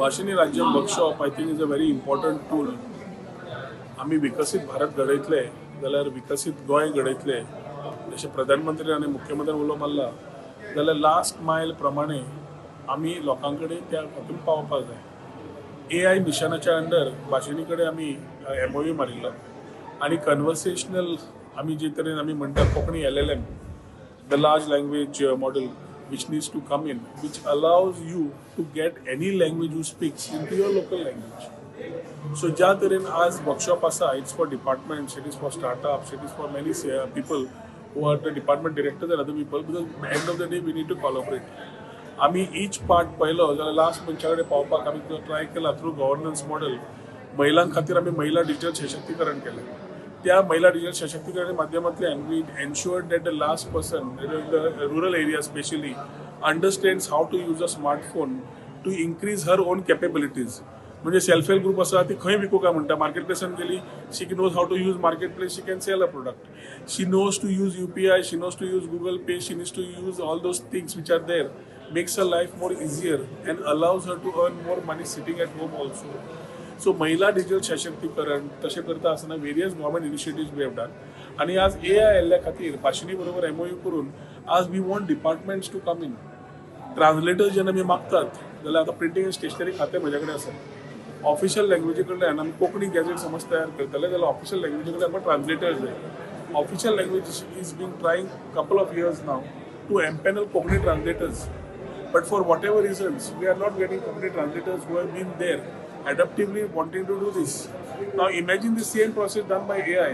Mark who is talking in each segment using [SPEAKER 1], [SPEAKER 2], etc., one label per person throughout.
[SPEAKER 1] Bhashini Rajyam workshop, I think, is a very important tool. आमी विकसीत भारत घडयतले जाल्यार, विकसीत गोंय घडयतले, जशें प्रधानमंत्री आनी मुख्यमंत्री उलो मारला, जाल्यार लास्ट मायल प्रमाणे आमी लोकां कडेन त्या हातून पावपाक जाय. एआय मिशनाच्या अंडर भाशिनी कडेन आमी एमओयू मारिल्लो आनी कन्वर्सेशनल आमी जे तरेन आमी म्हणटात Konkani LLM, the large language model which needs to come in, which allows you to get any language you speaks into your local language. So ज्या तरेन आज वर्कशॉप आसा, it's for departments, it is for startups, it is for many people who are the department directors and other people, because end of the day we need to collaborate. आमी each part पळयलो जाल्यार last मनशा कडेन पावपाक आमी try केला through governance model. महिलां खातीर आमी महिला डिजिटल सशक्तीकरण केलें. त्या महिला डिजिटल सशक्तीकरण माध्यमांतल्यान we ensure that the last person in the rural area specially understands how to use a smartphone to increase her own capabilities. म्हणजे सेल्फ हेल्प ग्रुप आसा, ती खंय विकूं काय म्हणटा, मार्केट प्लेसान गेली, she knows how to use market place, she can sell a product. She knows to use UPI, she knows to use Google Pay, she needs to use all those things which are there, makes her life more easier and allows her to earn more money sitting at home also. So महिला digital सशक्तीकरण तशें करता आसतना various government initiative we have done. आनी आज AI आयिल्ल्या खातीर भाशिनी बरोबर एमओयू करून आज we want departments to come in. Translators जेन्ना आमी मागतात जाल्यार आतां प्रिंटींग आनी स्टेशनरी खातें म्हज्या कडेन आसा. ऑफिशियल लँग्वेजी कडल्यान आमी कोंकणी गॅझेट समज तयार करतले जाल्यार ऑफिशियल लँग्वेजी कडल्यान आमकां ट्रान्सलेटर्स जाय. Official language is been trying couple of years now to empanel Konkani translators. But for whatever reasons, we are not getting Konkani translators who have been there adaptively wanting to do this. Now imagine the same process done by AI,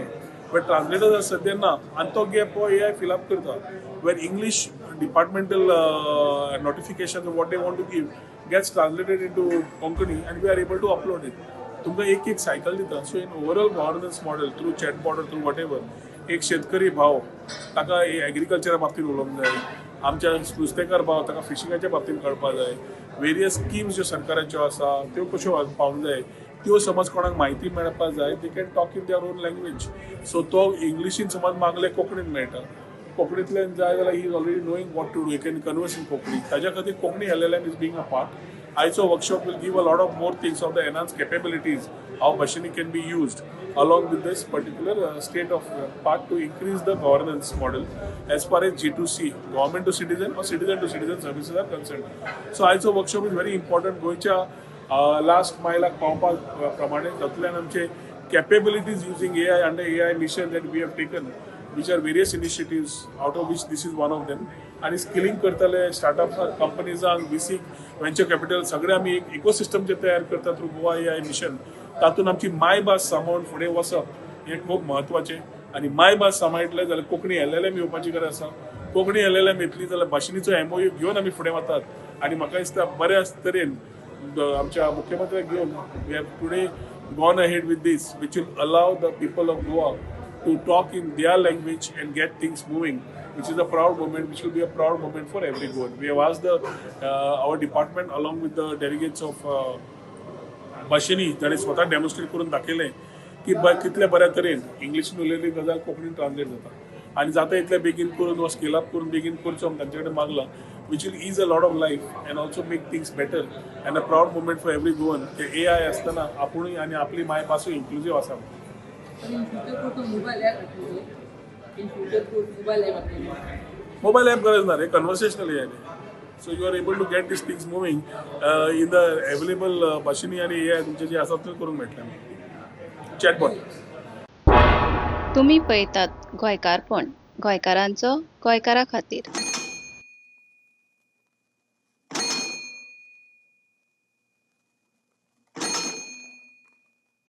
[SPEAKER 1] where translators are सद्या ना आनी तो gap हो AI fill up करता, where English departmental notification, what they want to give, gets translated into Konkani and we are able to upload it. तुमकां एक एक cycle दिता. So in overall governance model, through chatbot or through whatever, एक शेतकरी भाव, ताका एग्रीकल्चरा बाबतींत उलोवंक जाय, आमच्या नुस्तेकार भाव, ताका फिशिंगाच्या बाबतींत कळपाक जाय, वेरियस स्किम्स ज्यो सरकाराच्यो आसा त्यो कश्यो पावूंक जाय, त्यो समज कोणाक म्हायती मेळपाक जाय, they can talk in their own language. So तो इंग्लिशीन समज मागले, कोंकणीन मेळटा. कोंकणींतल्यान जाय जाल्यार he is already knowing what to do, he can converse in Konkani. ताज्या खातीर Konkani LLM is being a part. आयचो workshop will give a lot of more things of the enhance capabilities, how Bhashini can be used along with this particular state of part to increase the governance model as far as G2C, government to citizen or citizen to citizen services are concerned. So आयचो workshop is very important. गोंयच्या last मायलाक पावपा प्रमाणे तातूंतल्यान आमचे capabilities using AI under AI mission that we have taken, which are various initiatives, out of which this is one of them. आनी skilling करतले startup कंपनीजांक, visi, venture capital, सगळे आमी एक इकोसिस्टम जे तयार करता थ्रू गोवा एआय मिशन, तातूंत आमची मायभास सांबाळून फुडें वचप हें खूब म्हत्वाचें. आनी मायभास सांबाळटले जाल्यार कोंकणी एलएलएम येवपाची गरज आसा. कोंकणी एलएलएम येतली जाल्यार भाशिनीचो एमओयू घेवन आमी फुडें वतात. आनी म्हाका दिसता बऱ्या तरेन आमच्या मुख्यमंत्र्याक घेवन we have today gone ahead with this, which will allow the people of Goa to talk in their language and get things moving, which is a proud moment, which will be a proud moment for every Goan. We have asked the our department along with the delegates of Bhashini, ताणें स्वता demonstrate करून दाखयलें की कितल्या बऱ्या तरेन इंग्लिशीन उलयल्ली गजाल कोंकणीन ट्रान्सलेट जाता आनी जाता इतले बेगीन करून वा स्केल अप करून बेगीन करचो म्हूण तांचे कडेन मागलां, which will ease a lot of life and also make things better, and a proud moment for every Goan की एआय आसतना आपुणूय आनी आपली मायभासूय इन्क्लुजीव आसा.
[SPEAKER 2] In future को मोबाईल ॲप, इन फ्युचर को मोबाईल ॲप आपल्याला
[SPEAKER 1] मोबाईल ॲप गरज ना रे, कन्वर्सेशनल आहे. So you are able to get these things moving in the available Bhashini आणि एआय तुमचे जे आसात ते करूंक मेळटले, चॅटबॉट.
[SPEAKER 3] तुमी पळयतात गोंयकारपण, गोंयकारांचो गोंयकारा खातीर.